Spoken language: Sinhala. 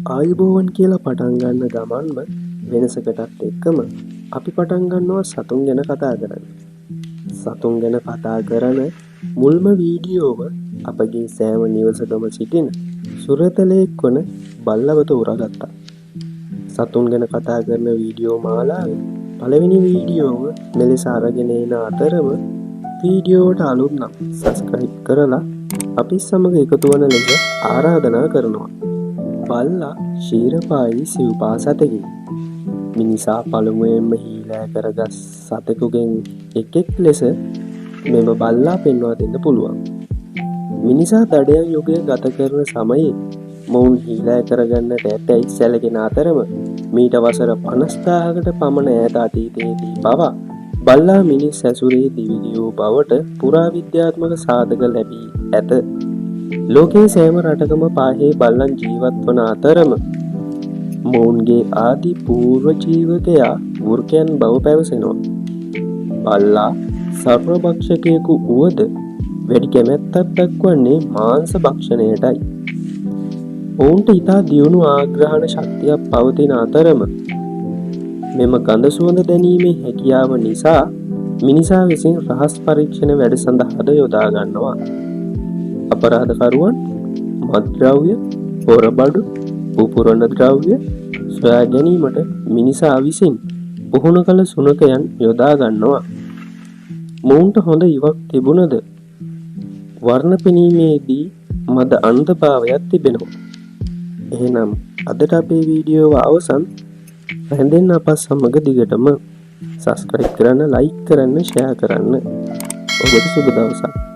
ආයුබෝවන් කියලා පටන් ගන්න ගමන්ම වෙනසකටත් එක්කම අපි පටන් ගන්නවා සතුන් ගැන කතා කරන්න. සතුන් ගැන කතා කරන මුල්ම වීඩියෝව අපගේ සෑම නිවසකම සිටින සුරතලයෙක් වන බල්ලව තෝරාගත්තා. සතුන් ගැන කතා කරන වීඩියෝ මාලාවේ පළවෙනි වීඩියෝව මෙලෙස අරගෙන එන අතරම වීඩියෝවට අලුත් නම් සබ්ස්ක්‍රයිබ් කරලා අපි සමග එකතු වන ලෙස ආරාධනා කරනවා. බල්ලා ක්ෂීරපායී සිව්පා සතෙකි. මිනිසා පළමුවෙන්ම හීලෑ කරගත් සතෙකුගෙන් එකෙක් ලෙස මෙම බල්ලා පෙන්වා දෙන්න පුළුවන්. මිනිසා දඩයම් යුගය ගත කරන සමයේ මොවුන් හීලෑ කරගන්නට ඇතැයි සැලකෙන අතරම මීට වසර 50,000කට පමණ ඈත අතීතයේදී පවා බල්ලා මිනිස් ඇසුරේ දිවිගියූ බවට පුරාවිද්‍යාත්මක සාධක ලැබී ඇත. ලෝකයේ සෑම රටකම පාහේ බල්ලන් ජීවත් වන අතරම මොවුන්ගේ ආදි පූර්ව ජීවකයා වෘකයන් බව පැවසෙනවා. බල්ලා සර්වභක්ෂකයෙකු වුවද වැඩි කැමැත්තක් දක්වන්නේ මාංශ භක්ෂණයටයි. ඔවුන්ට ඉතා දියුණු ආග්‍රහණ ශක්තියක් පවතින අතරම මෙම ගඳ සුවඳ දැනීමේ හැකියාව නිසා මිනිසා විසින් රහස් පරීක්ෂණ වැඩ සඳහාද යොදා ගන්නවා. අපරාධකරුවන් මත්ද්‍රව්‍ය, හොරබඩු, පුපුරන ද්‍රව්‍ය සොයා ගැනීමට මිනිසා විසින් පුහුණු කළ සුනඛයන් යොදා ගන්නවා. මොවුන්ට හොඳ ඉවක් තිබුණද වර්ණ පෙනීමේදී මද අන්ධභාවයක් තිබෙනවා. එහෙනම් අදට අපේ වීඩියෝව අවසන්. රැඳෙන්න අපත් සමග දිගටම සබ්ස්ක්‍රයිබ් කරන්න, ලයික් කරන්න, ෂෙයා කරන්න. ඔබට සුබ දවසක්.